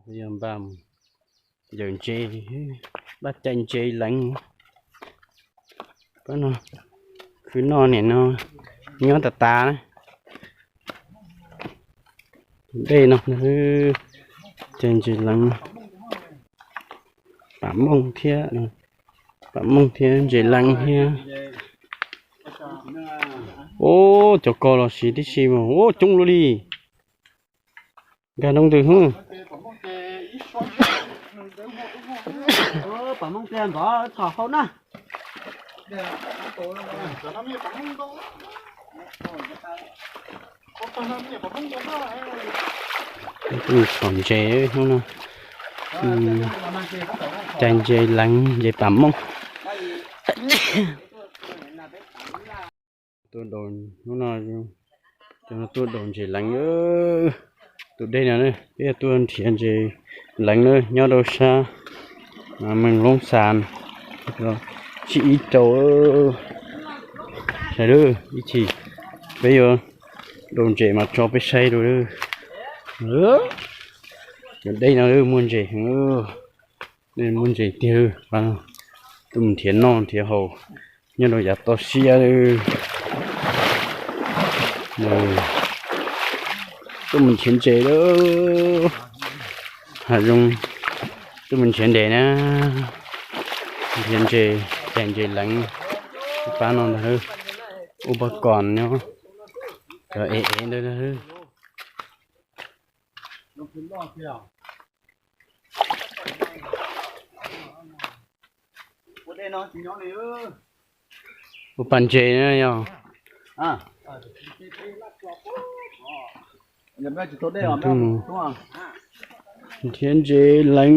Yog npaj yawm ntses, npaj cai ntses leev. Pab no, khwv noj niam no nyob tas tas na. Tus dej no, cai ntses leev, pam mooj thiab, pam mooj thiab ntses leev thiab. Ub, cov ko los siv tib si mas ub coob luaj li. Nkag nroo ntws hub. Txhom ntses hnub no, cai ntses leev ntses pam mooj. Hnub no cov no tuaj daus ntses leev. Tus dej no peb yog tuaj nrhiav ntses leev na, nyob rau sab Mees Loob Xas, tsib ib rau. Saib lawm ib chim peb yuav daus ntses mas tso peb saib rau. Cov dej no muaj ntses, muaj ntses tiag. Tuaj mus nrhiav noj nrhiav haus nyob rau yav toj siab. Tuaj mus nrhiav ntses lawm. Hav zoov, tuaj mus nrhiav ntses na. Nrhiav ntses, cai ntses leev. Pab no ntag, ub pab kos nyob cov ev ev ntawd. Ua pas ntses na yog. Nrhiav ntses leev,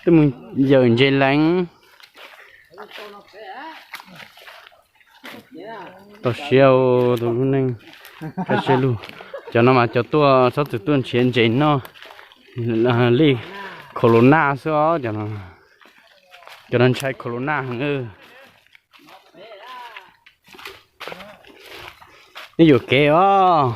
tuaj mus yawm ntses leev. Toj siab tus lub neej, kaj siab lug. Cov no mas cov tuaj txhob txwm tuaj nrhiav ntses noj li corona xwb os. Cov no ntshai corona heev. Nej yuam kev os.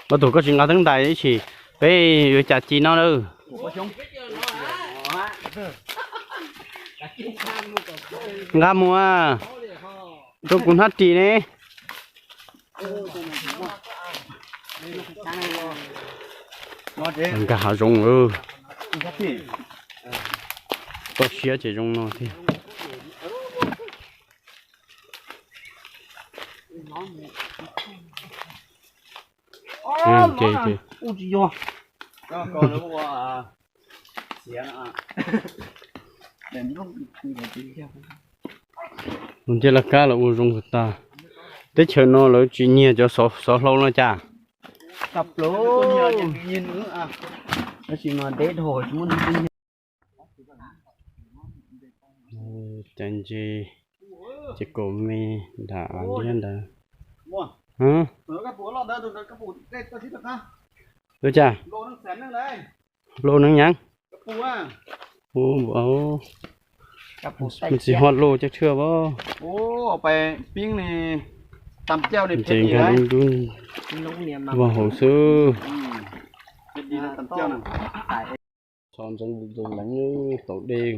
Ob tug koj tsis nqa teeb ntais ib chim peb yuav cas ci no lawm. Nqa mus rau kuv hnab ris ne. Nkag hav zoov lawm. Toj siab ces zoo no tiag. Ces ua tsis yog. Mus nce laj kab los ua zoo tag. Teb chaws no lawv tsis nyiag cov xov hlau no cas? Tab sis mas deb dhau tsis muaj neeg nyiag. Caiv ntses, ces kaum me nram liab ntawd. Ua cas? Loj neeg nyav. Tsis ho loj caj tshwj as. Ntses nkag dub dub vaj hauv xwb. Txhom ntses leev taus dej.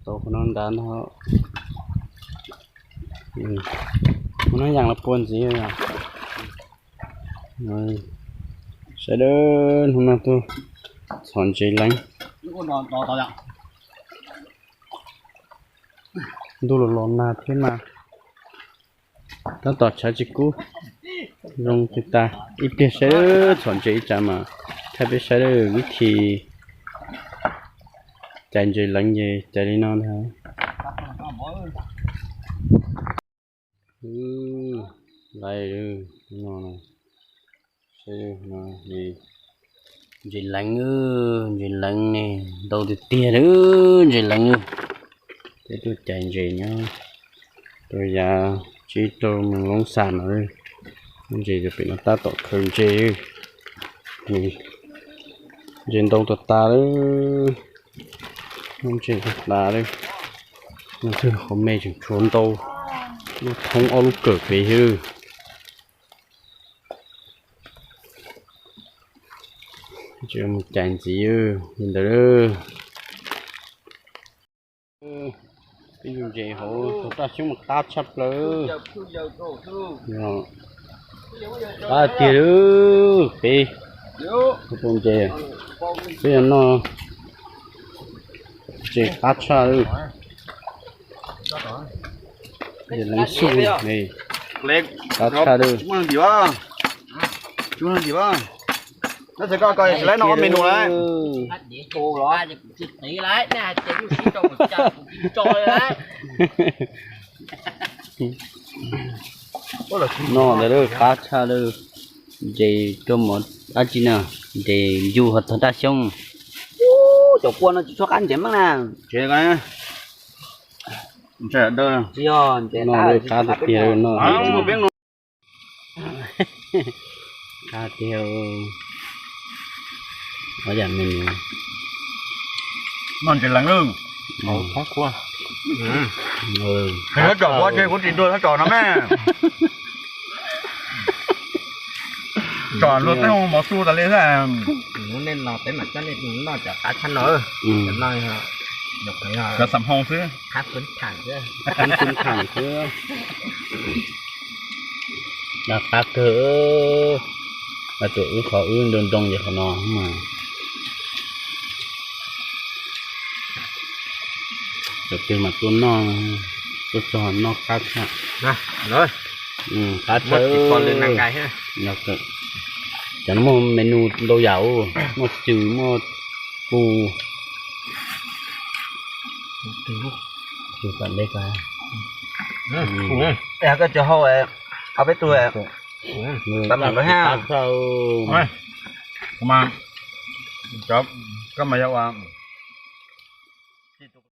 Tau qhov no nrad no, qhov no yam los puag ntxiv. Sawv daws hnub no tuaj txhom ntses leev. Ntuj los los nag thiab mas tab tom tshav tsis kub, zoo tsis tas. Ib pliag saib txhom ntses ib tsam mas thaij peb saib vib thi cais ntses leev ces cais li no ntag. Laiv no, ntses leev, ntses leev ne, ntau tiag tiag li ntses leev. Peb tuaj cais ntses nyob rau yav tsib rau Mees Loob Xas no. Ntses pem no tab tom khaws ntses. Nws Ntses ntau tas tas lawm, ntses tas tas lawm. Qhov me tseem tshuav ntau, lub thoob ob lub kawm pem xwb. Tsis mus cais ntxiv li ntawd. Peb ntses hauv tog raj xyoob mas qab tshaj plaws. Qab tiag li peb tus ntses. Peb yog noj ntses qab tshaj li. Leev xu, qab tshaj li. Noj ntawd qab tshaj li. Ntses rau mov dab tsi na, ntses yus hov tog raj xyoob. Cov kua no tsis tshua qab ntses meej na. Tsis yog ntses qab tiag tiag no. Qab tiag. Noj ntses leev lawm. Tsom kuv tsis dua tsom no me. Tsom luag tej mov su tas li xwb. Nej no peb mam coj nej noj cov qab tshaj no. Cov xam hoo xwb. Qab kawg. Mas tsuas wb qhov wb nroo nroo ces qhov no mas. Cov twg mas tuaj noj, tuaj txog noj qab tshaj. Qab tshaj. Cov no muaj menu ntau yam, muaj cw, muaj ku. Koj tsis hau, qhov peb tug, tab meem lawm hab. Koj mas yog ua